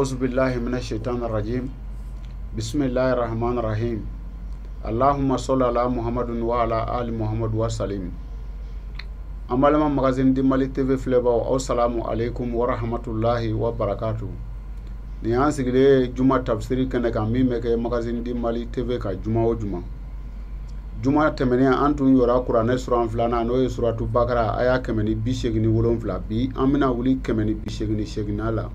Auzu billahi minash shaitanir rajim. Bismillahir rahmanir rahim. Allahumma salli ala Muhammadin wa ala ali Muhammad wa salim. An balima Magazine du Mali TV filɛbaw, aw salamu aleykum wa rahmatullahi wa barakatuh. Nin y'an sigilen juma tafsiri kɛnɛ kan min bɛ kɛ Magazine du Mali TV kan juma o juma. Juma tɛmɛnen an tun yɔra kuranɛ suran filanan n'o ye suratu Bakara aya 187. Bi an bɛna wuli 188 la,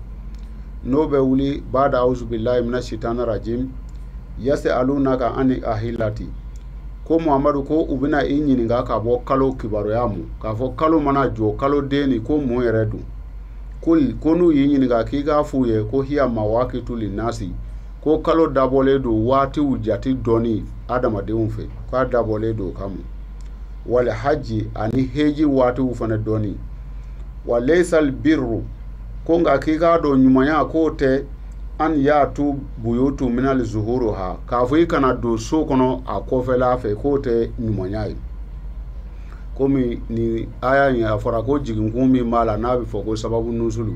n'o bɛ wuli bada auzu billahi minash shaitani rajim. Yas'alunaka ani ahillati, ko Muhammadu ko u bɛna i ɲininka ka bɔ kalo kibaruya mu, k'a fɔ kalo mana jɔ kalo den ni ko mun yɛrɛ don. Kul, ko n'u y'i ɲininka k'i k'a f'u ye ko hiya mawaqitu linnasi, ko kalo dabɔlen don waatiw jate dɔnni adamadenw fɛ, k'a dabɔlen don o kama. Wal hajji, ani heji waatiw fana dɔnni. Wa laysal birru, ko nka k'i k'a dɔn ɲumanya k'o tɛ an ya'tu buyutu minal zuhuruha, k'a fɔ i kana don so kɔnɔ a kɔfɛla fɛ, k'o tɛ ɲumanya ye. Komi ni aya in a fɔra ko jiginkun min b'a la n'a bɛ fɔ ko sababu nusulu,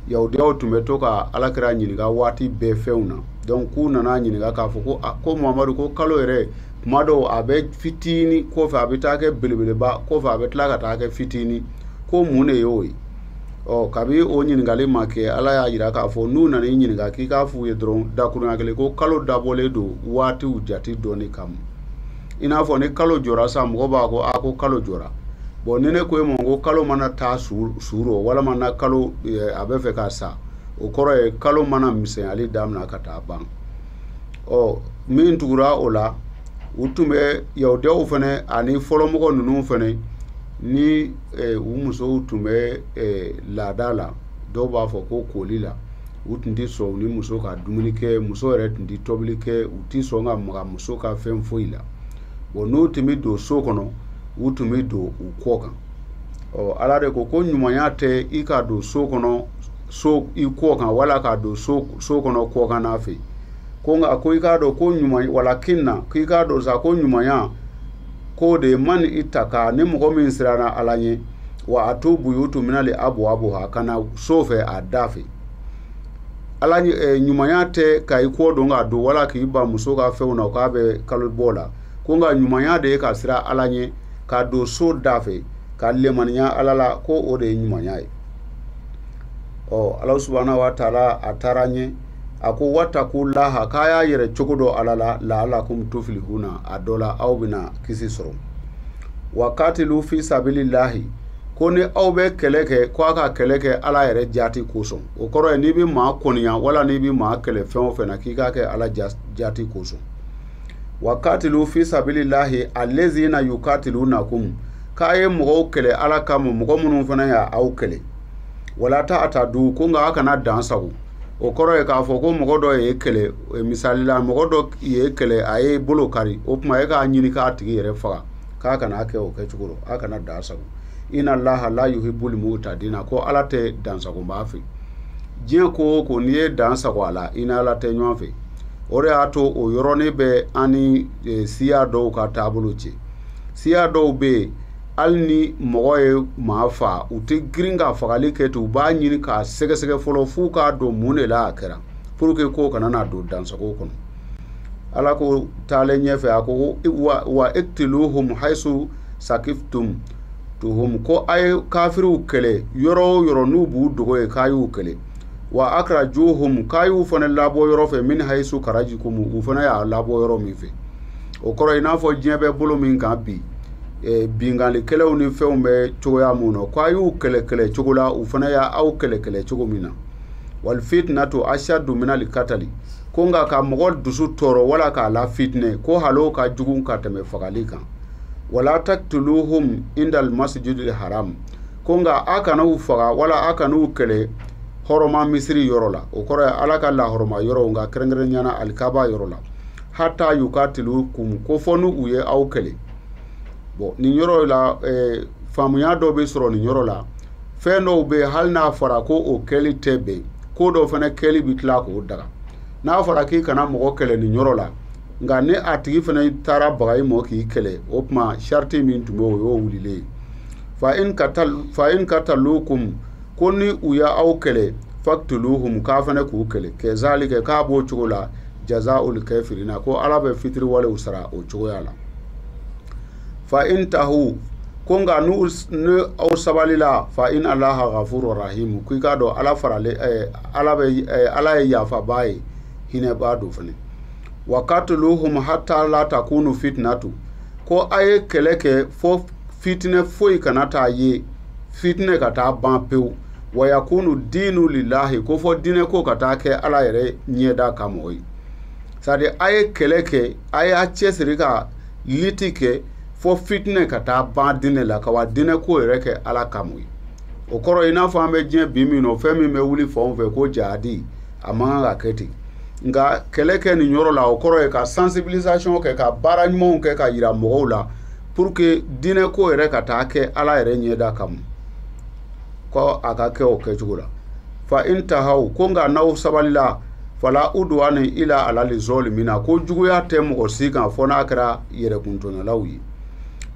yahudiyaw tun bɛ to ka alakira ɲininka waati bɛɛ fɛnw na. Donc k'u nana ɲininka k'a fɔ ko ko Muhamadu ko kalo yɛrɛ kuma dɔw a bɛ fitini kɔfɛ a bɛ taa kɛ belebeleba, kɔfɛ a bɛ tila ka taa kɛ fitini, ko mun de y'o ye? Ɔ kabi o ɲininkali ma kɛ, ala y'a jira k'a fɔ n'u nana i ɲininka k'i k'a f'u ye dɔrɔn dakurunya kelen ko kalo dabɔlen don waatiw jate dɔnni kama. I n'a fɔ ni kalo jɔra sa, mɔgɔ b'a ko a ko kalo jɔra. Bon ni ne ko e ma ko kalo mana taa su rɔ walima na kalo a bɛ fɛ ka sa, o kɔrɔ ye kalo mana misɛnyali daminɛ ka taa ban. Ɔ min tugura o la, u tun bɛ yahudiyaw fana ani fɔlɔmɔgɔ ninnu fana ni u musow tun bɛ laada la, dɔw b'a fɔ ko koli la, u tun tɛ sɔn u ni muso ka dumuni kɛ, muso yɛrɛ tun tɛ tobili kɛ, u tɛ sɔn ka maga muso ka fɛn foyi la. Bon n'u tun bɛ don so kɔnɔ, u tun bɛ don u kɔ kan. Ɔ ala de ko ko ɲumanya tɛ i ka don so kɔnɔ so i kɔ kan wala ka don so kɔnɔ kɔkan n'a fɛ. Ko nka ko i k'a dɔn ko ɲuman walakin na, k'i k'a dɔn sa ko ɲumanya k'o de man i ta ka ni mɔgɔ min siranna ala ɲɛ, wa a to buyutu minali abuwabuha, ka na so fɛ a da fɛ. Ala ɲumanya tɛ ka i kɔ don ka don wala k'i ban muso ka fɛnw na k'a bɛ kalo bɔ la. Ko nka ɲumanya de ye ka siran ala ɲɛ, ka don so da fɛ, ka lemaniya ala la, ko o de ye ɲumanya ye. Ɔ ala subahana wa taala a taara ɲɛ, a ko watakulaha, k'a y'a yɛrɛ cogo dɔ ala la, laalakum tuflihuna, a dɔ la aw bɛna kisi sɔrɔ. Wa katilu fi sabilillahi, ko ni aw bɛ kɛlɛ kɛ, ko a ka kɛlɛ kɛ ala yɛrɛ jaati kosɔn. O kɔrɔ ye n'i bɛ maa kɔniya wala n'i bɛ maa kɛlɛ fɛn o fɛn na, k'i k'a kɛ ala jaati kosɔn. Wa katilu fi sabilillahi allazina yukatilunakum, k'a ye mɔgɔw kɛlɛ ala kama, mɔgɔ minnu fana y'a aw kɛlɛ. Wala ta'tadu, ko nka a kana dan sago. O kɔrɔ ye k'a fɔ ko mɔgɔ dɔ ye kɛlɛ, misali la mɔgɔ dɔ ye kɛlɛ, a ye bolo kari, o tuma e k'a ɲini k'a tigi yɛrɛ faga, k'a kana kɛ o kɛcogo rɔ, a kana dan sago. Inna allaha la yuhibbul mu'tadina, ko ala tɛ dansagonbaa fɛ. Diɲɛ ko o ko n'i ye dan sago a la, i ni ala tɛ ɲɔgɔn fɛ. O de y'a to o yɔrɔnin bɛ an ni siya dɔw ka taabolo cɛ. Siya dɔw bɛ yen, hali ni mɔgɔ ye maa fa, u tɛ girin ka fagali kɛ ten, u b'a ɲini k'a sɛgɛsɛgɛ fɔlɔ f'u k'a dɔn mun de la a kɛra, pour que ko kana na don dansago kɔnɔ. Ala ko taalen ɲɛfɛ, a ko wa iqtiluhum haisu sakiftum tuhum, ko a ye kafiriw kɛlɛ yɔrɔ o yɔrɔ n'u b'u dogo ye, k'a y'u kɛlɛ. Wa akrajuhum, k'a y'u fana labɔ yɔrɔ fɛ, min haisu karajikum, u fana y'a labɔ yɔrɔ min fɛ. O kɔrɔ i n'a fɔ diɲɛ bɛ bolo min kan bi, binkannikɛlaw ni fɛnw bɛ cogoya mun na, k'a y'u kɛlɛ kɛlɛ cogo la, u fana y'aw kɛlɛ kɛlɛ cogo min na. Wal fitnatu ashaddu minal katali, ko nka ka mɔgɔ dusu tɔɔrɔ wala k'a la fitinɛ, ko hali ka jugu ka tɛmɛ fagali kan. Wala taqtuluhum indal masjidil haram, ko nka a kana u faga wala a kana u kɛlɛ hɔrɔma misiri yɔrɔ la. O kɔrɔ ye ala ka lahɔrɔma yɔrɔ, nka kɛrɛnkɛrɛnnenya la alikaba yɔrɔ la. Hata yukatilukum, ko fɔ n'u ye aw kɛlɛ. Bon nin yɔrɔ la, faamuya dɔ bɛ sɔrɔ nin yɔrɔ la. Fɛn dɔw bɛ yen, hali n'a fɔra ko o kɛli tɛ bɛn, ko dɔw fana kɛli bɛ tila k'o daga. N'a fɔra k'i kana mɔgɔ kɛlɛ nin yɔrɔ la, nka ni a tigi fana taara baga i mɔ k'i kɛlɛ, o tuma sariti min tun bɛ o y'o wulilen ye. Fa in katalukum, ko ni u y'aw kɛlɛ, Faktuluhum k'a fana k'u kɛlɛ kazalika k'a b'o cogo la jazaul kafirina ko ala bɛ fitiri walew sara o cogoya la. Fa in tahu ko nka ni aw sabalila fa in allaha ghafurur rahim k'i k'a dɔn ala faralen ala bɛ ala ye yafabaa ye hinɛbaa don fana. Wa qatiluhum hatta la takunu fitnatu ko a ye kɛlɛ kɛ fo fitinɛ foyi kana taa ye fitinɛ ka taa ban pewu. Wa yakunu dinu lillahi ko fɔ diinɛ ko ka taa kɛ ala yɛrɛ ɲɛda kama o ye. C'est à dire a ye kɛlɛ kɛ a y'a cɛsiri ka liti kɛ fo fitinɛ ka taa ban diinɛ la ka wa diinɛ ko yɛrɛ kɛ ala kama ye. O kɔrɔ i n'a fɔ an bɛ diɲɛ bi min na fɛn min bɛ wuli fanw fɛ ko jahadi a man kan ka kɛ ten. Nka kɛlɛ kɛ nin yɔrɔ la o kɔrɔ ye ka sensibilisation kɛ ka baara ɲumanw kɛ ka yira mɔgɔw la pour que diinɛ ko yɛrɛ ka taa kɛ ala yɛrɛ ɲɛda kama ko a ka kɛ o kɛcogo la. Fa in tahaw ko nka n'aw sabalila fala udwani ila alali zolimina ko juguya tɛ mɔgɔ si kan fo n'a kɛra yɛrɛkuntɔnɔlaw ye.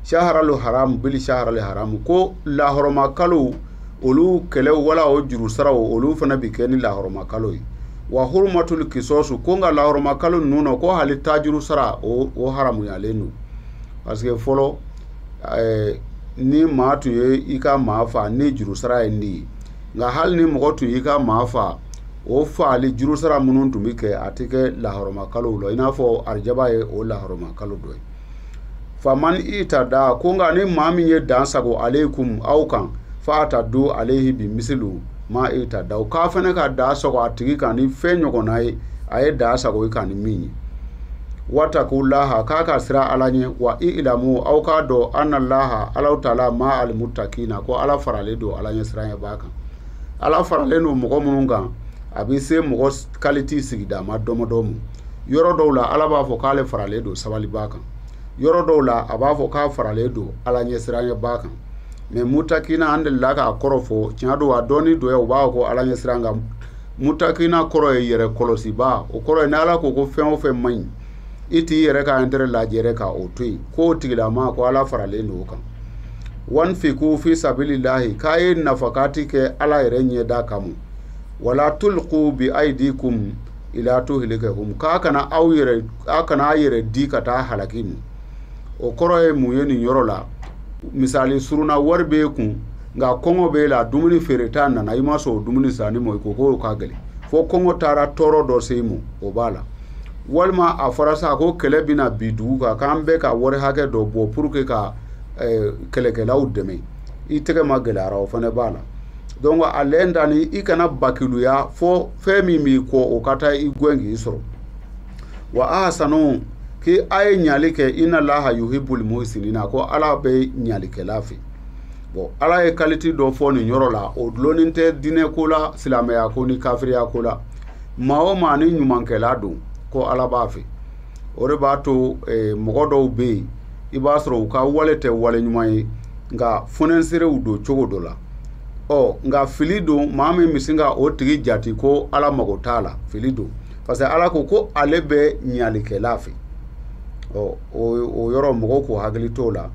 Shaharalu haram bil shaharali haram ko lahɔrɔma kalo olu kɛlɛw wala o juru saraw olu fana bi kɛ ni lahɔrɔma kalo ye. Wa hurumatul kisosu ko nka lahɔrɔma kalo ninnu na ko hali tajuru sara o haramuyalen don. Parce que fɔlɔ ni maa tun ye i ka maa fa ni juru sara ye nin ye, nka hali ni mɔgɔ tun y'i ka maa fa o faali juru sara minnu tun bɛ kɛ a tɛ kɛ lahɔrɔma kalo la i n'a fɔ arijaba ye o lahɔrɔma kalo dɔ ye. Faman itada ko nka ni maa min ye dan sago aleikum aw kan fa atadu aleihi bi misilu ma itada o k'a fana ka dan sago a tigi kan ni fɛn ɲɔgɔnna ye a ye dan sago i kan ni min ye. Watakulaha k'a ka sira ala ɲɛ wa i ilamu aw k'a dɔn analaha alaw taala ma alimutakina ko ala faralen don ala ɲɛ siranɲɛbaa kan. Ala faralen don mɔgɔ minnu kan a bɛ se mɔgɔ kaliti sigidama dɔmɔdɔ ma. Yɔrɔ dɔw la ala b'a fɔ k'ale faralen don sabalibaa kan, yɔrɔ dɔw la a b'a fɔ k'a faralen don ala ɲɛ siranɲɛbaa kan. Mɛ mutakina an delila k'a kɔrɔ fɔ tiɲɛ don a dɔɔni dɔ ye u b'a fɔ ko ala ɲɛ siran kan. Mutakina kɔrɔ ye yɛrɛ kɔlɔsibaa, o kɔrɔ ye ni ala ko ko fɛn o fɛn man ɲi i t'i yɛrɛ ka intérêt lajɛ yɛrɛ ka o to yen k'o tigilama ko ala faralen don o kan. Wanfiku fi sabilillahi k'a ye nafakati kɛ ala yɛrɛ ɲɛda kama. Wala tulqu bi aidikum ila tuhlikakum k'a kana aw yɛrɛ a kana a yɛrɛ di ka taa halaki mu. O kɔrɔ ye mun ye nin yɔrɔ la? Misali surunna wari b'e kun nka kɔngɔ b'e la dumuni feereta nana i ma sɔn o dumuni sanni ma i ko k'o ka gɛlɛn fo kɔngɔ taara tɔɔrɔ dɔ se i ma o b'a la. Walima a fɔra sa ko kɛlɛ bɛna bi dugu kan k'an bɛ ka wari hakɛ dɔ bɔ pour que ka kɛlɛkɛlaw dɛmɛ i tɛgɛ ma gɛlɛyara o fana b'a la. Donc a lɛn danni i kana bakiluya fo fɛn min b'i kɔ o ka taa i gɛn k'i sɔrɔ. Wa ahsanu k'i a ye ɲali kɛ inna laha yuhibbul muhsinina ko ala bɛ ɲalikɛla fɛ. Bon ala ye kaliti dɔ fɔ nin yɔrɔ la o dulonnen tɛ diinɛ ko la silamɛya ko ni kafiriya ko la. Maa o maa ni ɲumankɛla don ko ala b'a fɛ. O de b'a to mɔgɔ dɔw bɛ yen i b'a sɔrɔ u ka wale tɛ wale ɲuman ye nka funɛnserew don cogo dɔ la. Ɔ nka fili don maa min bɛ sin ka o tigi jate ko ala mago t'a la fili don parce que ala ko ko ale bɛ ɲalikɛla fɛ. Ɔ o yɔrɔ mɔgɔw k'u hakili t'o la.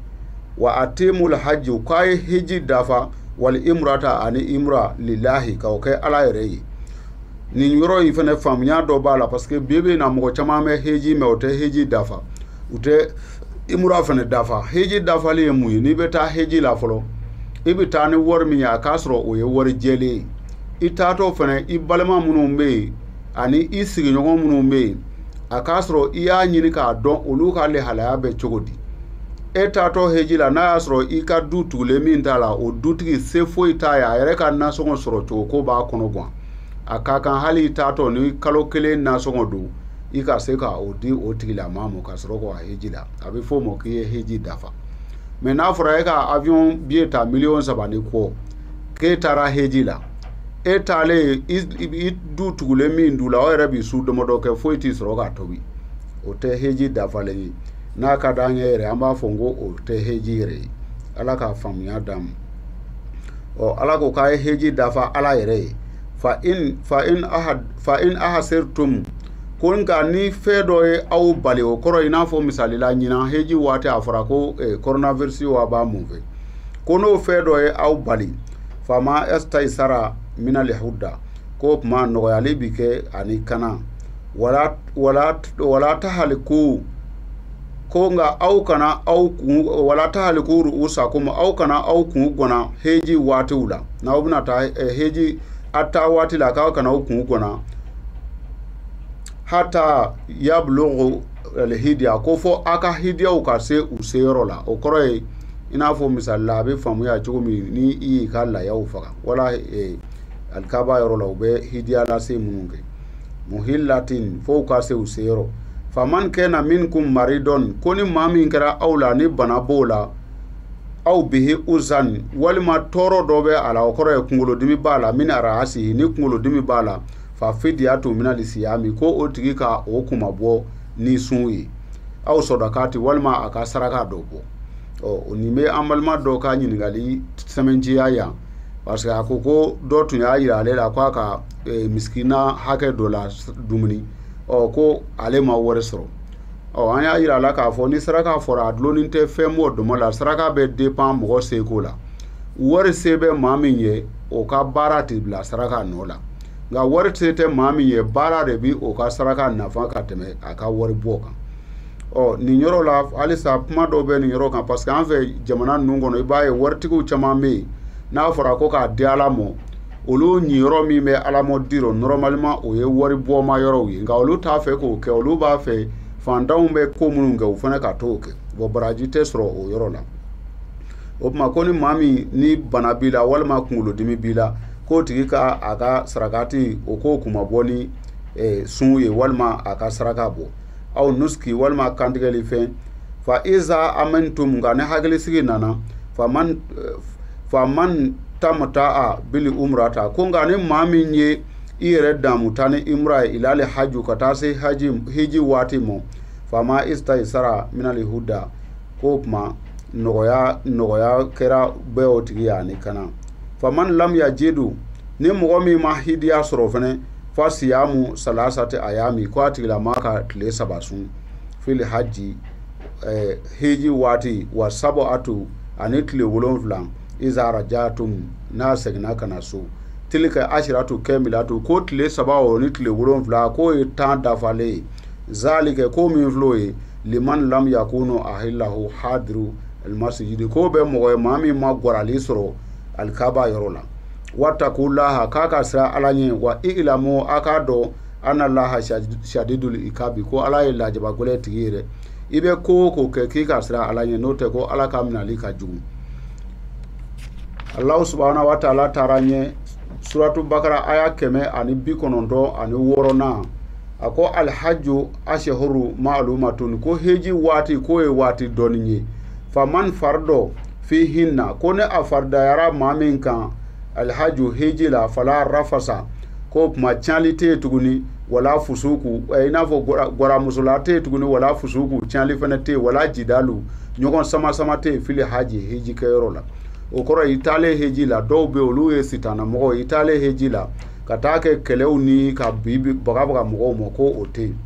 Wa atimul hajji k'a ye hiji dafa wal imrata ani imra lillahi k'o kɛ ala yɛrɛ ye. Nin yɔrɔ in fana faamuya dɔ b'a la parce que bi bi in na mɔgɔ caman bɛ hiji mɛ o tɛ hiji dafa u tɛ imura fana dafa. Hiji dafali ye mun ye? N'i bɛ taa hiji la fɔlɔ i bɛ taa ni wari min ye a k'a sɔrɔ o ye wari jɛlen ye. I taatɔ fana i balima minnu bɛ yen ani i sigiɲɔgɔn minnu bɛ yen a k'a sɔrɔ i y'a ɲini k'a dɔn olu ka lahalaya bɛ cogo di. E taatɔ heji la n'a y'a sɔrɔ i ka du tugulen min t'a la o dutigi se foyi t'a ye a yɛrɛ ka nasɔngɔ sɔrɔ cogo ko b'a kɔnɔ gan. A ka kan hali i taatɔ ni kalo kelen nasɔngɔ don i ka se ka o di o tigilamaa ma ka sɔrɔ k'a heji la a bɛ f'o ma k'i ye heji dafa. Mɛ n'a fɔra e ka avion billet ta miliyɔn 3 ni kɔ k'e taara heji la e taalen i du tugulen min du la o yɛrɛ b'i su damadɔ kɛ foyi t'i sɔrɔ k'a tobi o tɛ heji dafalen ye. N'a ka d'an ye yɛrɛ an b'a fɔ n ko o tɛ heji yɛrɛ ye. Ala k'a faamuya d'an ma. Ɔ ala ko k'a ye heji dafa ala yɛrɛ ye. Fa in ahasirtum ko nka ni fɛn dɔ ye aw bali o kɔrɔ i n'a fɔ misali la ɲinan heji waati a fɔra ko coronavirus wa b'a mun fɛ ko n'o fɛn dɔ ye aw bali fama estaisara minal huda K'o tuma nɔgɔyali bi kɛ ani kana wala wala wala tahaliku ko nka aw kana aw kun wala tahaliku ru'usakum aw kana aw kun gɔna heji waatiw la n'aw bɛna taa heji a taa waati la k'aw kana aw kun gɔna hata yablughu alhidiya ko fɔ aw ka hidiyaw ka se u seyɔrɔ la. O kɔrɔ ye i n'a fɔ misali la a bɛ faamuya cogo min ni i y'i ka layaw faga wala alikaba yɔrɔ la u bɛ hidiya lase minnu kɛ muhillatin fo ka se u seyɔrɔ. Faman kana minkum maridon ko ni maa min kɛra aw la ni bana b'o la aw bihi uzan walima tɔɔrɔ dɔ bɛ a la o kɔrɔ ye kunkolodimi b'a la min arahasi ni kunkolodimi b'a la fa fidiyatu minal siyami ko o tigi ka o kunmabɔ ni sun ye aw sɔdakati walima a ka saraka dɔ bɔ. Ɔ nin bɛ an balima dɔ ka ɲininkali sɛmɛnciya yan parce que a ko ko dɔ tun y'a yira ale la k'a ka misikina hakɛ dɔ la dumuni ɔ ko ale ma wari sɔrɔ. Ɔ an y'a yira a la k'a fɔ ni saraka fɔra a dulonnen tɛ fɛn m'o dɔmɔ la saraka bɛ dépend mɔgɔ seko la. Wari se bɛ maa min ye o ka baara tɛ bila saraka nɔ la nka wari se tɛ maa min ye baara de bi o ka saraka nafa ka tɛmɛ a ka wari bɔ kan. Ɔ nin yɔrɔ la halisa kuma dɔw bɛ nin yɔrɔ kan parce que an fɛ jamana ninnu kɔnɔ i b'a ye waritigiw caman bɛ yen n'a fɔra ko k'a di Ala mɔ olu ɲiyɔrɔ min bɛ Ala mɔ di rɔ normalement o ye wari bɔma yɔrɔw ye nka olu t'a fɛ k'o kɛ olu b'a fɛ fantanw bɛ ko minnu kɛ u fana ka t'o kɛ bon baraji tɛ sɔrɔ o yɔrɔ la. O tuma ko ni maa min ni bana b'i la walima kunkolodimi b'i la k'o tigi ka a ka sarakati o k'o kunmabɔ ni sun ye walima a ka saraka bɔ aw nuski walima kantigɛli fɛn fa iza amantum nka ni hakilisigi nana faman tamata'a bili umrata ko nka ni maa min ye i yɛrɛ damu taa ni imra ye ilali haju ka taa se hiji waati ma fama istaysara minali huda k'o tuma nɔgɔya kɛra bɛɛ o tigi ye ani kana. Faman lam yajidu ni mɔgɔ min ma hidiya sɔrɔ fɛnɛ fa siyamu salasati ayami ko a tigilamaa ka tile 3 sun fili haji hiji waati wa sab'atu ani tile 7 iza rajatum n'a seginna ka na so tilka ashiratu kamilatu ko tile 3 o ni tile 7 k'o ye 10 dafalen ye zalika ko min fil'o ye liman lam yakunu ahillahu hadiru almasjidi ko bɛ mɔgɔ ye maa min ma gwarali sɔrɔ alikaba yɔrɔ la. Watakulaha k'a ka siran Ala ɲɛ wa ilamu a k'a dɔn anna laha shadidul ikabi ko Ala ye lajaba gɛlɛn tigi ye dɛ. I bɛ ko o ko kɛ k'i ka siran Ala ɲɛ n'o tɛ ko Ala ka minɛli ka jugu. Allahu subhanahu wa ta'ala taara ɲɛ suratu bakara aya 196 a ko alhajju ashhuru ma'lumatun ko heji waati k'o ye waati dɔɔni ye faman fardo fihinna ko ne a faridayara maa min kan alhaju heji la fala rafasa ko kuma cali tɛ yen tuguni wala fusuku i n'a fɔ gwaramusola tɛ yen tuguni wala fusuku cali fana tɛ yen wala jidalu ɲɔgɔn sama sama tɛ yen fili haji heji kɛyɔrɔ la. O kɔrɔ i taalen heji la dɔw bɛ yen olu ye sitanamɔgɔw i taalen heji la ka taa kɛ kɛlɛw ni ka bi bagabaga mɔgɔw ma ko o tɛ yen.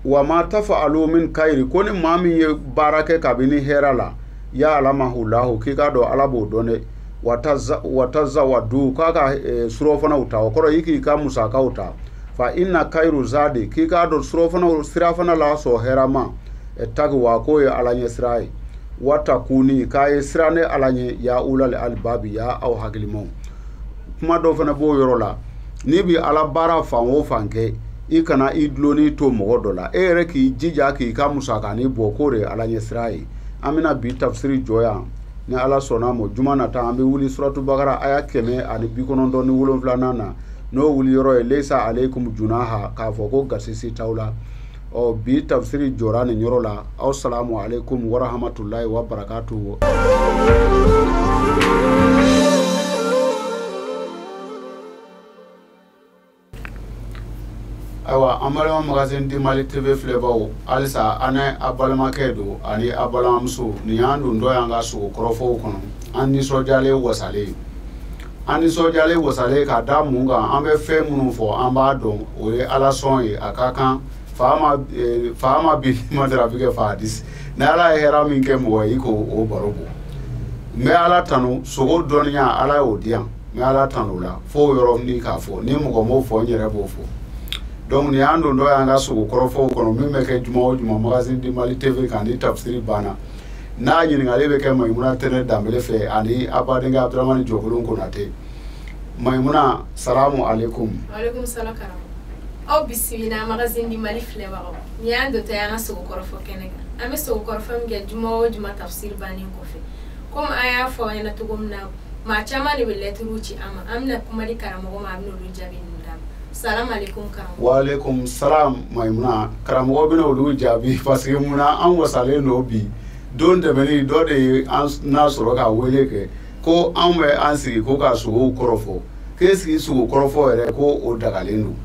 Wa ma tafa'alu min kayiri ko ni maa min ye baara kɛ kabini hɛrɛ la ya alamahulahu k'i k'a dɔn Ala b'o dɔn dɛ. Watazawadu k'a ka surɔfanaw ta o kɔrɔ i k'i ka musakaw ta fa inna kayiru zadi k'i k'a dɔn surɔfanaw sirafana la sɔn hɛrɛma takiwa k'o ye Ala ɲɛ sira ye watakuni k'a ye siran ne Ala ɲɛ ya ulal albabi ya aw hakilimaw. Kuma dɔ fana b'o yɔrɔ la n'i bi Ala baara fan o fan kɛ i kana i dulonni to mɔgɔ dɔ la e yɛrɛ k'i jija k'i ka musakanin bɔ k'o de ye Ala ɲɛ sira ye. An bɛna bi tafsiri jɔ yan ni Ala sɔnna ma juma nata an bɛ wuli suratu bakara aya 197 na n'o wuli yɔrɔ ye leisa aleikum junaha k'a fɔ ko gasisi t'aw la. Ɔ bi tafsiri jɔra nin yɔrɔ la. Aw salamu aleykum wa rahmatulahi wa barakatuhu. Ayiwa an balima magazine di Mali TV filɛbaw halisa an ni a balimakɛ don ani a balimamuso nin y'an dontɔ y'an ka sogo kɔrɔfɔw kɔnɔ. An nisɔndiyalen wasalen an nisɔndiyalen wasalen ka da mun kan an bɛ fɛn minnu fɔ an b'a dɔn o ye Ala sɔn ye a ka kan fa ma bi ma darabi kɛ fa hadisi ni Ala ye hɛrɛ min kɛ mɔgɔ ye i k'o baro bɔ. N bɛ Ala tanu sogo dɔnniya Ala y'o di yan. N bɛ Ala tanu o la fo o yɔrɔnin k'a fɔ, ni mɔgɔ m'o fɔ n yɛrɛ b'o fɔ. Donc nin y'an dontɔ y'an ka sogo kɔrɔfɔw kɔnɔ min bɛ kɛ juma o juma Magazine du Mali TV kan ni tafsiri banna. N'a ɲininkali bɛ kɛ Mayimuna Tɛnɛ Danbele fɛ ani a badenkɛ Abdramani Jɔkolon Konate. Mayimuna, salamu aleykum. Waaleykum salam karamɔgɔ. Aw bisimila Magazine du Mali filɛbagaw. Nin y'an dontɔ y'an ka sogo kɔrɔfɔ kɛnɛ kan. An bɛ sogo kɔrɔfɔ min kɛ juma o juma tafsiri bannen kɔfɛ. Komi an y'a fɔ aw ɲɛna cogo min na, maa caman de bɛ lɛtiriw ci an ma. An bɛna kuma di karamɔgɔ ma, a bɛna olu jaabi ninnu d'an ma. Salam aleykum karamɔgɔ. Waaleykum salam Mayimuna. Karamɔgɔ bɛna olu jaabi parce que munna an wasalen don bi. Don tɛmɛnen dɔ de ye an n'a sɔrɔ ka wele kɛ ko anw bɛ an sigi ko ka sogow kɔrɔfɔ, k'e sigi sogo kɔrɔfɔ yɛrɛ ko o dagalen don.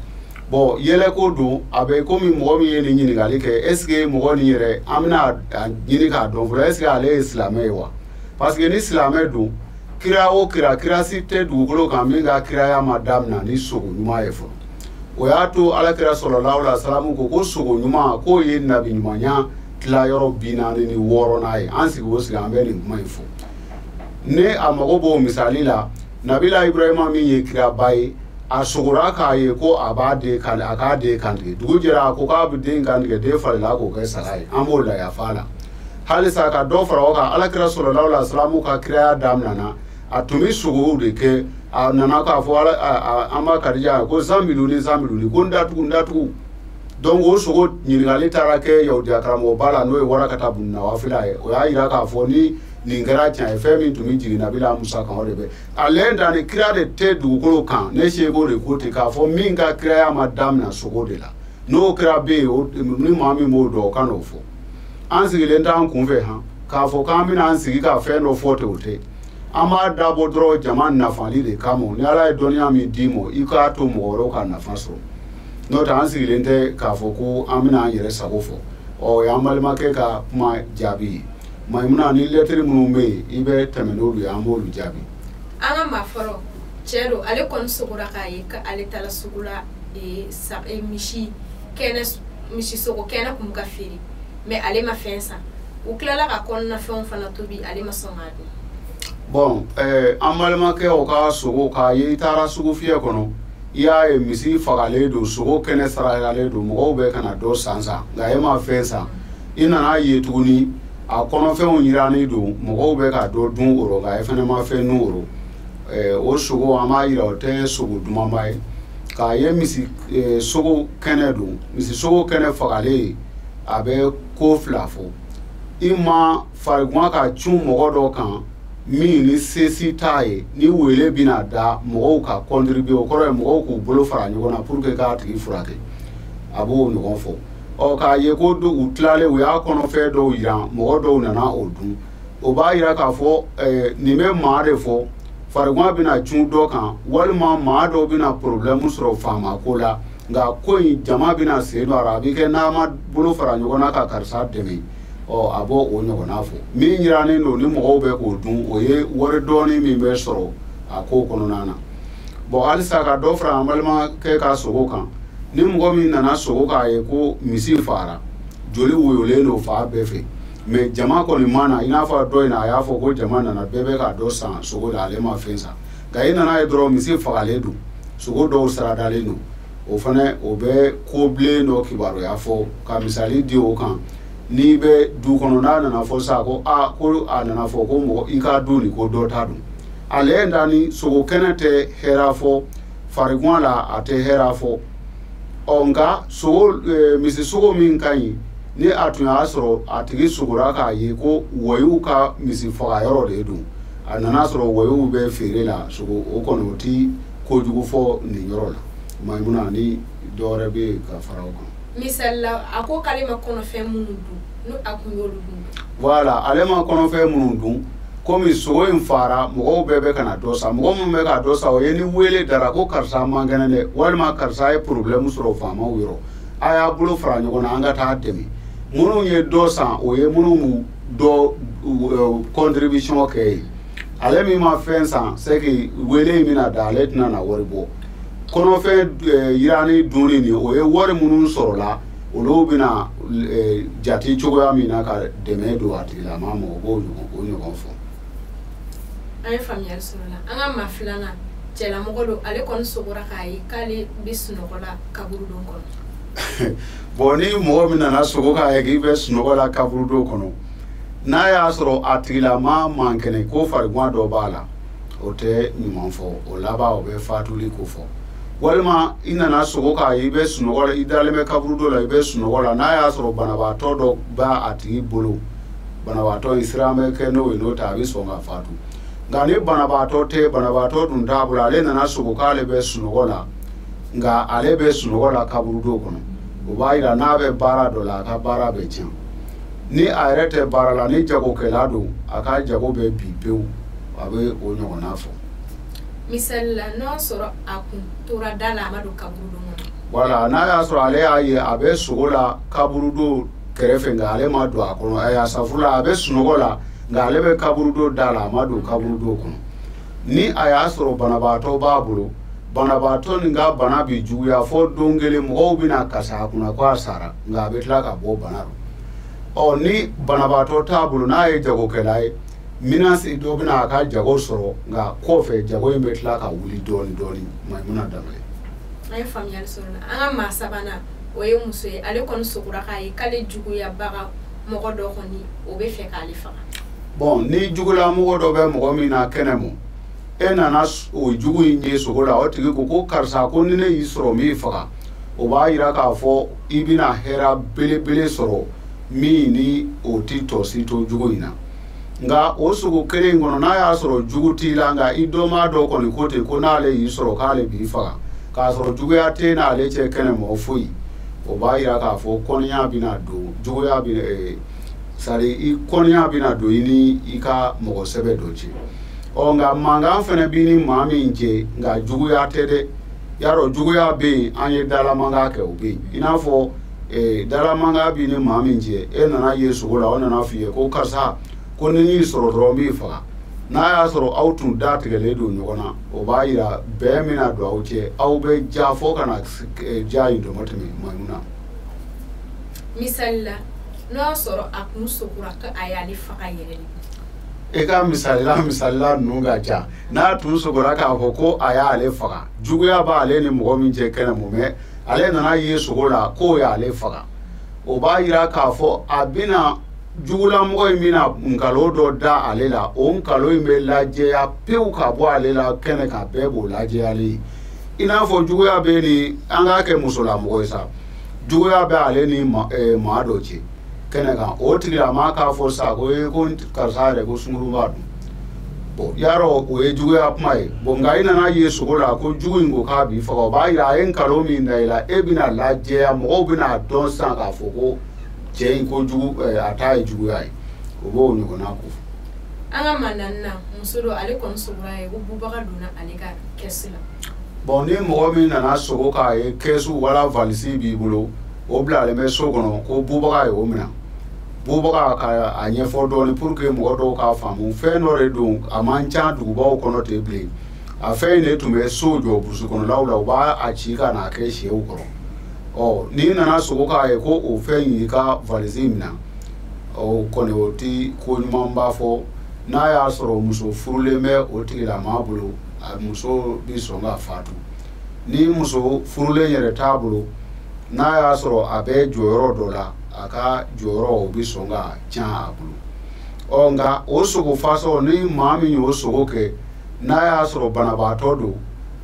Bon, yɛlɛko don, a bɛ komi mɔgɔ min ye nin ɲininkali kɛ, est ce que mɔgɔ nin yɛrɛ an bɛna a ɲini k'a dɔn fɔlɔ, est ce que ale ye silamɛ ye wa? Parce que ni silamɛ don, kira o kira, kira si tɛ dugukolo kan min ka kiraya ma daminɛ ni sogo ɲuman ye fɔlɔ. O y'a to Ala kira sɔlɔlahu alaihi wasallam ko ko sogo ɲuman k'o ye nabi ɲumanya tilayɔrɔ 46nan ye. An sigi o sigi an bɛ nin kuma in fɔ. Ne a mago b'o misali la, Nabila Ibrahima min ye kiraba ye, a sogora k'a ye ko a b'a den kan, a k'a den kantigɛ. Dugu jɛra a ko k'a bɛ den kantigɛ, den falenna k'o kɛ saga ye. An b'o la yafa la. Halisa ka dɔ fara o kan, Ala kira sɔlɔlahu alaihi wasallam ka kiraya daminɛna, a tun bɛ sogow de kɛ. A nana k'a fɔ Ala, an b'a Kadija ko zamiluni zamiluni, ko n datugu n datugu. Donc o sogo ɲininkali taara kɛ yahudiya karamɔgɔba la, n'o ye Warakata bun Nawafila ye. O y'a yira k'a fɔ ni nin kɛra tiɲɛ ye, fɛn min tun bɛ jigin Nabila Musa kan, o de bɛ ale dan ni kira de tɛ dugukolo kan. Ne seko de ko ten k'a fɔ min ka kiraya ma daminɛ sogo de la, n'o kira bɛ yen, ni maa min b'o dɔn o ka n'o fɔ. An sigilen t'an kunfɛ han k'a fɔ k'an bɛna an sigi ka fɛn dɔ fɔ ten, o tɛ. An b'a dabɔ dɔrɔn jama nafali de kama. Ni Ala ye dɔnniya min d'i ma, i k'a to mɔgɔ wɛrɛw ka nafa sɔrɔ. N'o tɛ an sigilen tɛ k'a fɔ ko an bɛna an yɛrɛ sago fɔ. Ɔ o y'an balimakɛ ka kuma jaabi ye. Mayimuna, ni lɛtiri minnu bɛ yen, i bɛ tɛmɛ n'olu ye, an b'olu jaabi. An ka maa fɔlɔ cɛ don, ale kɔni sogora k'a ye k'ale taara sugu la, misi kɛnɛ, misi sogo kɛnɛ kun bɛ ka feere, mais ale ma fɛn san. U tilala ka kɔnɔnafɛnw fana tobi, ale ma sɔn k'a dun. Bon, an balimakɛ o ka sogo k'a ye, i taara sugu fiyɛ kɔnɔ, i y'a ye misi fagalen don, sogo kɛnɛ sarayalen don, mɔgɔw bɛ ka na dɔ san san, nka e ma fɛn san. I nana ye tuguni a kɔnɔfɛnw yirannen don, mɔgɔw bɛ ka dɔ dun o rɔ, nka e fana ma fɛn dun o rɔ. O sogo an b'a yira o tɛ sogo dumanba ye. K'a ye misi sogo kɛnɛ don, misi sogo kɛnɛ fagalen, a bɛ ko fila fɔ. I ma farikuma ka cun mɔgɔ dɔ kan min ni sesi t'a ye, ni wele bɛna da mɔgɔw ka contribuer, o kɔrɔ ye mɔgɔw k'u bolo fara ɲɔgɔn na pour que k'a tigi furakɛ, a b'o ɲɔgɔn fɔ. Ɔ k'a ye ko u tilalen u y'a kɔnɔfɛn dɔw yira, mɔgɔ dɔw nana o dun, o b'a yira k'a fɔ nin bɛ maa de fɔ, farikuma bɛna cun dɔ kan, walima maa dɔw bɛna problème sɔrɔ faama ko la, nka ko in jama bɛna sen don a la, a bɛ kɛ n'a ma bolo fara ɲɔgɔn na ka karisa dɛmɛ. Ɔ a b'o o ɲɔgɔnna fɔ. Min yirannen don ni mɔgɔw bɛ k'o dun, o ye wari dɔɔni min bɛ sɔrɔ a ko kɔnɔna na. Bon, halisa ka dɔ fara an balimakɛ ka sogo kan, ni mɔgɔ min nana sogo k'a ye ko misi fara, joli woyolen don fan bɛɛ fɛ, mais jama kɔni ma na, i n'a fɔ dɔ in na a y'a fɔ ko jama nana, bɛɛ bɛ ka dɔ san sogo la, ale ma fɛn san. Nka i nana ye dɔrɔn misi fagalen don, sogo dɔw saradalen don, o fana o bɛ ko bilen dɔ kibaruya fɔ. Ka misali di o kan, n'i bɛ du kɔnɔ, n'a nana fɔ sa ko aa ko a nana fɔ ko mɔgɔ i ka du nin ko dɔ ta dun, ale da ni sogo kɛnɛ tɛ hɛrɛ fɔ, farikuma la a tɛ hɛrɛ fɔ. Ɔ nka sogo misi sogo min ka ɲi, ni a tun y'a sɔrɔ a tigi sogora k'a ye ko wɔyiw ka misi faga yɔrɔ de don, a nana sɔrɔ wɔyiw bɛ feere la sogo, o kɔni o ti kojugu fɔ nin yɔrɔ la. Mayimuna, ni dɔ wɛrɛ bɛ yen ka fara o kan. Misali la, a ko k'ale ma kɔnɔfɛn minnu dun, n'o a kun y'olu dun. Voilà, ale ma kɔnɔfɛn minnu dun, komi sogo in fara, mɔgɔw bɛɛ bɛ ka na dɔ san. Mɔgɔ minnu bɛ ka dɔ san, o ye ni wele dara ko karisa man kɛnɛ dɛ, walima karisa ye problème sɔrɔ faamaw yɔrɔ, a y'a bolo fara ɲɔgɔn na an ka taa dɛmɛ. Minnu ye dɔ san, o ye minnu dɔ contribution kɛ ye. Ale min ma fɛn san, c'est que wele in bɛna da, ale tɛna na wari bɔ. Kɔnɔfɛn yirani dunni nin, o ye wari minnu sɔrɔla, olu bɛna jate cogoya min na ka dɛmɛ don a tigilama ma, o b'o ɲɔgɔn fɔ. An ye faamuyali sɔrɔ la. An ka maa filanan, Cɛlamɔgɔ don, ale kɔni sogora k'a ye k'ale bɛ sunɔgɔ la kaburudon kɔnɔ. Bon, ni mɔgɔ min nana sogo k'a ye k'i bɛ sunɔgɔ la kaburudon kɔnɔ, n'a y'a sɔrɔ a tigilama man kɛnɛ, ko fariguan dɔ b'a la, o tɛ ɲuman fɔ, o laban o bɛ fatuli ko fɔ. Walima i nana sogo k'a ye i bɛ sunɔgɔ la, i dalen bɛ kaburudo la, i bɛ sunɔgɔ la, n'a y'a sɔrɔ banabaatɔ dɔ b'a a tigi bolo, banabaatɔ in siran bɛ kɛ n'o ye, n'o tɛ a bɛ sɔn ka fatu. Nka ni banabaatɔ tɛ, banabaatɔ dun t'a bolo, ale nana sogo k'ale bɛ sunɔgɔ la, nka ale bɛ sunɔgɔ la kaburudo kɔnɔ, o b'a yira n'a bɛ baara dɔ la, a ka baara bɛ tiɲɛ. Ni a yɛrɛ tɛ baara la, ni jagokɛla don, a ka jago bɛ bi pewu, a bɛ o ɲɔgɔnna fɔ. Misali la, n'a sɔrɔ a kun tora da la, a ma don kaburudo kɔnɔ. Wala, n'a y'a sɔrɔ ale y'a ye a bɛ sogo la kaburudo kɛrɛfɛ, nka ale ma don a kɔnɔ, a safuru la, a bɛ sunɔgɔ la, nka ale bɛ kaburudo da la, a ma don kaburudo kɔnɔ. Ni a y'a sɔrɔ banabaatɔ b'a bolo, banabaatɔ nin ka bana bi juguya fo don kelen mɔgɔw bɛna kasa a kunna ko a sara, nka a bɛ tila ka bɔ bana rɔ. Ɔ, ni banabaatɔ t'a bolo, n'a ye jagokɛla ye, menace dɔ bɛna a ka jago sɔrɔ, nka kɔfɛ jago in bɛ tila ka wuli dɔɔni dɔɔni. Maimuna Danbele. An ye faamuyali sɔrɔ la. An ka maa sabanan, o ye muso ye, ale kɔni sogora k'a ye k'ale juguyabaga mɔgɔ dɔ kɔni o bɛ fɛ k'ale faga. Bon, ni jugulamɔgɔ dɔ bɛ mɔgɔ min na kɛnɛ mɔ, e nana o jugu in ye sogo la, o tigi ko ko karisa, ko ni ne y'i sɔrɔ n b'i faga, o b'a yira k'a fɔ i bɛna hɛrɛ belebele sɔrɔ min ni o ti tɔ si to jugu in na. Nka o sogo kelen in kɔnɔ, n'a y'a sɔrɔ jugu t'i la, nka i dɔnbaa dɔ kɔni ko ten ko n'ale y'i sɔrɔ k'ale b'i faga, k'a sɔrɔ juguya tɛ n'ale cɛ kɛnɛ mɔ foyi, o b'a yira k'a fɔ kɔniya bɛna don, juguya bɛ, c'est à dire i kɔniya bɛna don i ni i ka mɔgɔ sɛbɛ dɔ cɛ. Ɔ, nka mankan fana b'i ni maa min cɛ, nka juguya tɛ dɛ, yarɔ juguya bɛ yen, an ye dalamankan kɛ, o bɛ yen. I n'a fɔ dalamankan b'i ni maa min cɛ, e nana ye sogo la, o nana f'i ye ko karisa, ko ni y'i sɔrɔ dɔrɔn n b'i faga, n'a y'a sɔrɔ aw tun da tigɛlen don ɲɔgɔn na, o b'a yira bɛn bɛna don aw cɛ, aw bɛ ja fo ka na ja in dɔmɔ tɛmɛ. Maimuna. Misali la, n'o y'a sɔrɔ a kun sogora ko a y'ale faga yɛrɛ de. E ka misalila ninnu ka ca. N'a tun sogora k'a fɔ ko a y'ale faga, juguya b'ale ni mɔgɔ min cɛ kɛnɛ mɔ, mɛ ale nana ye sogo la k'o y'ale faga, o b'a yira k'a fɔ a bɛna jugulamɔgɔ in bɛna nkalon dɔ da ale la, o nkalon in bɛ lajɛya pewu ka bɔ ale la kɛnɛ kan, bɛɛ b'o lajɛyalen ye. I n'a fɔ juguya bɛ ni an k'a kɛ musolamɔgɔ ye sa, juguya bɛ ale ni maa dɔ cɛ kɛnɛ kan, o tigilamaa k'a fɔ sa ko ee, ko karisa yɛrɛ ko sunkuruba dun. Bon, yarɔ o ye juguya kuma ye. Bon, nka i nana ye sogo la ko jugu in ko k'a b'i faga, o b'a yira a ye nkalon min da i la, e bɛna lajɛya, mɔgɔw bɛna dɔn sisan k'a fɔ ko cɛ in ko jugu, a ta ye juguya ye, o b'o ɲɔgɔnna ko fɔ. An ka maa naaninan, muso dɔ, ale kɔni sogora ye ko bubaga donna ale ka kɛsu la. Bon, ni mɔgɔ min nana sogo k'a ye kɛsu wala valisi b'i bolo, o bilalen bɛ so kɔnɔ, ko bubaga ye o minɛ, bubaga ka a ɲɛfɔ dɔɔni pour que mɔgɔ dɔw k'a faamu. Fɛn dɔ de don, a man ca dugubaw kɔnɔ ten bilen. A fɛn in de tun bɛ so jɔ burusi kɔnɔlaw la, u b'a a ci ka n'a kɛ sɛw kɔrɔ. Ɔ, n'i nana sogo k'a ye ko o fɛn in y'i ka valisi minɛ, o kɔni o ti ko ɲuman b'a fɔ. N'a y'a sɔrɔ muso furulen bɛ o tigilamaa bolo, a muso bi sɔn ka fatu. Ni muso furulen yɛrɛ t'a bolo, n'a y'a sɔrɔ a bɛ jɔyɔrɔ dɔ la, a ka jɔyɔrɔ o bi sɔn ka tiɲɛ a bolo. Ɔ, nka o sogo fasɔn, ni maa min y'o sogo kɛ, n'a y'a sɔrɔ banabaatɔ don,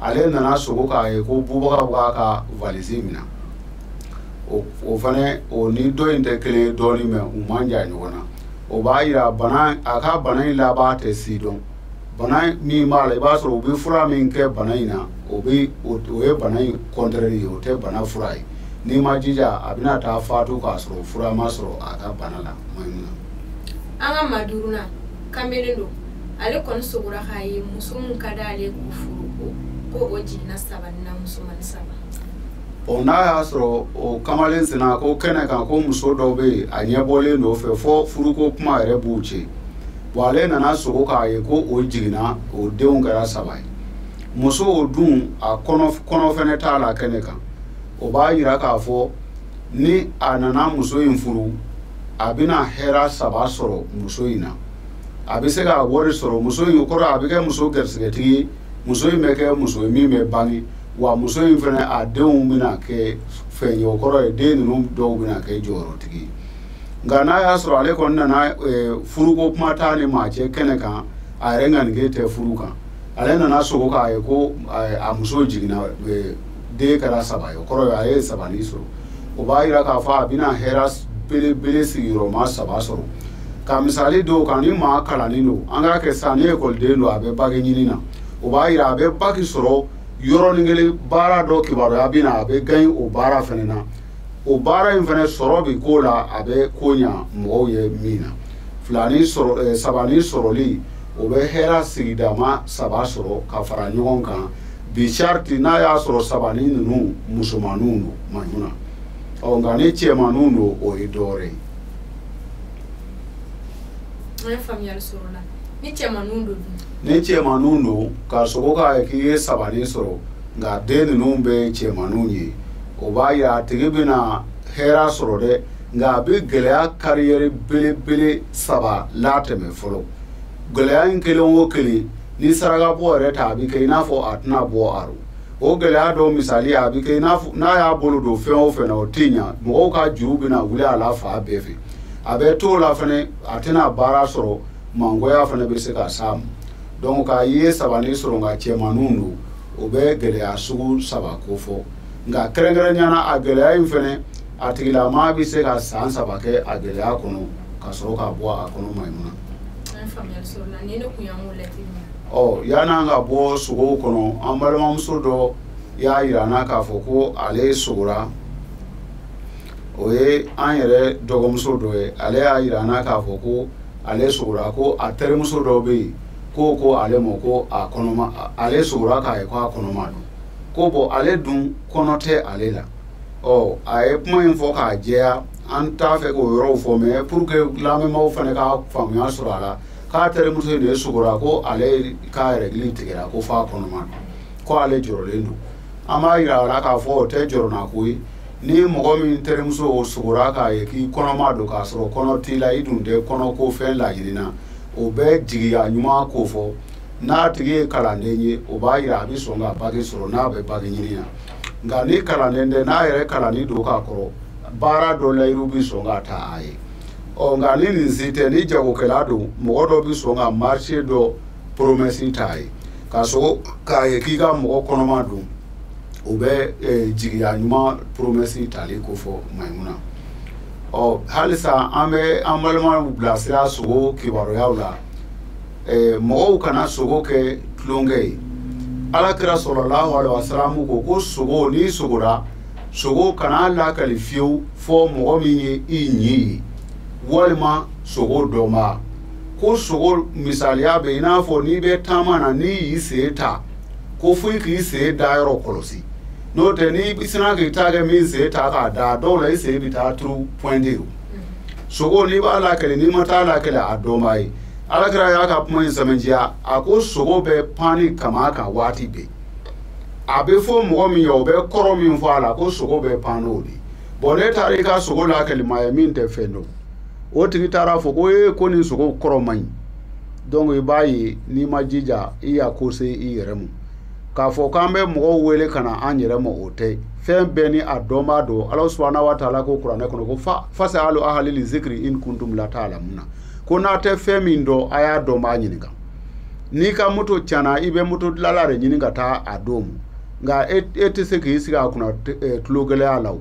ale nana sogo k'a ye ko bubaga b'a ka valisi minɛ, o fana o ni dɔ in tɛ kelen ye dɔɔnin, mɛ u man jan ɲɔgɔn na. O b'a yira bana, a ka bana in laban tɛ si dɔn. Bana min b'a la, i b'a sɔrɔ u bɛ fura min kɛ bana in na, o bɛ o ye bana in contraire ye, o tɛ bana fura ye. N'i ma jija, a bɛna taa fatu k'a sɔrɔ fura ma sɔrɔ a ka bana la. Maimuna. An ka maa duurunan, kamalen don, ale kɔni sogora k'a ye muso min ka d'ale k'o furu, ko o jiginna saba na, musomannin saba. Ɔ, n'a y'a sɔrɔ o kamalen senna ko kɛnɛ kan ko muso dɔ bɛ yen, a ɲɛbɔlen don fɛ fo furuko kuma yɛrɛ b'u cɛ. Bon, ale nana sogo k'a ye ko o jiginna, o denw kɛra saba ye. Muso o dun, a kɔnɔ kɔnɔ fɛnɛ t'a la kɛnɛ kan, o b'a yira k'a fɔ ni a nana muso in furu, a bɛna hɛrɛ saba sɔrɔ muso in na. A bɛ se ka wari sɔrɔ muso in, o kɔrɔ a bɛ kɛ muso garisigɛtigi ye. Muso in bɛ kɛ muso ye min bɛ bange, wa muso in fana a denw bɛna kɛ fɛn ye, o kɔrɔ ye den ninnu dɔw bɛna kɛ jɔyɔrɔtigi ye. Nka n'a y'a sɔrɔ ale kɔni nana furuko kuma t'a ni maa cɛ kɛnɛ kan, a yɛrɛ ŋanige tɛ furu kan, ale nana sogo k'a ye ko a muso jiginna, den kɛra 3 ye, o kɔrɔ ye a ye 3 sɔrɔ. O b'a yira k'a fɔ a bɛna hɛrɛ belebele sigiyɔrɔma 3 sɔrɔ. Ka misali dɔw kan, ni maa kalannen don, an k'a kɛ sisan ni ekɔliden don, a bɛ baki ɲini na, o b'a yira a bɛ baki sɔrɔ yɔrɔnin kelen baara dɔ kibaruya bɛ na, a bɛ gagner o baara fana na. O baara in fana sɔrɔ bɛ k'o la, a bɛ ko ɲa mɔgɔw ye min na. 2 sɔrɔ, 3 sɔrɔli, o bɛ hɛrɛ sigidama 3 sɔrɔ ka fara ɲɔgɔn kan. Bi sariti n'a y'a sɔrɔ 3 ninnu musomaninw don Maimuna, ɔ nka ni cɛmaninw don, o ye dɔwɛrɛ ye. An ye faamuyali sɔrɔ o la. Ni cɛmaninw don dun? Ni cɛmaninw don, ka sogo k'a ye k'i ye 3 sɔrɔ, nka den ninnu bɛɛ ye cɛmaninw ye, o b'a yira a tigi bɛna hɛrɛ sɔrɔ dɛ, nka a bɛ gɛlɛya kariyɛri belebele 3 latɛmɛ fɔlɔ. Gɛlɛya in kelen o kelen, ni saraka bɔ yɛrɛ ta, a bɛ kɛ i n'a fɔ a tɛna bɔ a rɔ. O gɛlɛya dɔw misali, a bɛ kɛ i n'a fɔ n'a y'a bolo don fɛn o fɛn na, o tɛ ɲa, mɔgɔw ka juru bɛna wuli a la fan bɛɛ fɛ. A bɛ t'o la fɛnɛ, a tɛna baara sɔrɔ, mangoya fɛnɛ bɛ se ka s'a ma. Donc k'a ye 3 sɔrɔ nka cɛmaninw don, o bɛ gɛlɛya sugu 3 ko fɔ. Nka kɛrɛnkɛrɛnnenya la, a gɛlɛya in fɛnɛ, a tigilamaa bɛ se ka san 3 kɛ a gɛlɛya kɔnɔ ka sɔrɔ ka bɔ a kɔnɔ Maimuna. An ye faamuyali sɔrɔ o la. Nin de kun y'an ka lɛtiri ye. Ɔ yan'an ka bɔ sogow kɔnɔ, an balimamuso dɔ y'a yira an na k'a fɔ ko ale sogora, o ye an yɛrɛ dɔgɔmuso dɔ ye. Ale y'a yira an na k'a fɔ ko ale sogora, ko a terimuso dɔ bɛ yen ko ko ale ma ko a kɔnɔma, ale sogora k'a ye ko a kɔnɔma don, ko bɔn ale dun kɔnɔ tɛ ale la. Ɔ a ye kuma in fɔ k'a jɛya, an t'a fɛ k'o yɔrɔw fɔ, mais pour que lamɛnbaaw fana ka faamuya sɔrɔ a la, k'a terimuso in de sogora ko ale k'a yɛrɛgili tigɛra ko f'a kɔnɔma don, ko ale jɔrɔlen don. An b'a yira a la k'a fɔ o tɛ jɔrɔnako ye. Ni mɔgɔ min terimuso sogora k'a ye k'i kɔnɔma don k'a sɔrɔ kɔnɔ t'i la, i dun tɛ kɔnɔko fɛn laɲini na, o bɛ jigiya ɲuman ko fɔ. N'a tigi ye kalanden ye, o b'a yira a bɛ sɔn ka baki sɔrɔ n'a bɛ baki ɲini na. Nka ni kalanden tɛ, n'a yɛrɛ kalanni don k'a kɔrɔ, baara dɔ layiru bɛ sɔn ka ta a ye. Ɔ nka ni nin si tɛ, ni jagokɛla don, mɔgɔ dɔ bɛ sɔn ka marché dɔ promesse ta a ye, ka sogo k'a ye k'i ka mɔgɔ kɔnɔma don, o bɛ jigiya ɲuman promesse tali ko fɔ Maimuna. Ɔ halisa an bɛ an balimaw bilasira sogo kibaruyaw la. Mɔgɔw kana sogo kɛ tulonkɛ ye. Ala kira sɔlɔlahu alaihi wasalam ko ko sogo, n'i sogora, sogo kana lakali fiyewu fɔ mɔgɔ min ye i ɲi ye, walima sogo dɔnbaa. Ko sogo misaliya bɛ i n'a fɔ n'i bɛ taama na, n'i y'i sen ta, ko fo i k'i sen da yɔrɔ kɔlɔsi. N'o tɛ, n'i sinna k'i ta kɛ min sen ta k'a da, dɔw la i sen bɛ taa turu pointe o. Sogo n'i b'a lakali, n'i ma taa lakali a dɔnbaa ye. Ala kira y'a ka kuma in sɛmɛntiya, a ko sogo bɛ pan ni kama kan waati bɛɛ. A bɛ fɔ mɔgɔ min ye, o bɛ kɔrɔ min fɔ a la, ko sogo bɛ pan n'o de ye. Bɔn ne taara i ka sogo lakali maa ye min tɛ fɛn dɔn, o tigi taara fɔ ko ee ko nin sogo kɔrɔ man ɲi. Donc i b'a ye n'i ma jija, i y'a ko se i yɛrɛ ma. K'a fɔ k'an bɛ mɔgɔw wele ka na an yɛrɛ ma, o tɛ. Fɛn bɛɛ ni a dɔnbaa don. Ala subahana wa taala ko kuranɛ kɔnɔ ko fasalu ahali zikiri in kuntum la ta'lamuna. Ko n'a tɛ fɛn min dɔn, a y'a dɔnbaa ɲininka. N'i ka moto tiɲɛna, i bɛ moto dilanla de ɲini ka taa a d'o ma. Nka e tɛ se k'i sigi a kunna tulogɛlɛya la o.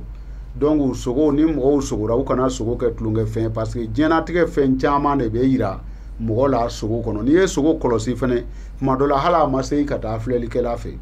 Donc sogo, ni mɔgɔw sogora, u kana sogo kɛ tulonkɛfɛn, parce que diɲɛlatigɛ fɛn caman de bɛ yira mɔgɔ la sogo kɔnɔ. N'i ye sogo kɔlɔsi fɛnɛ, tuma dɔ la hali a ma se i ka taa filɛlikɛla fɛ.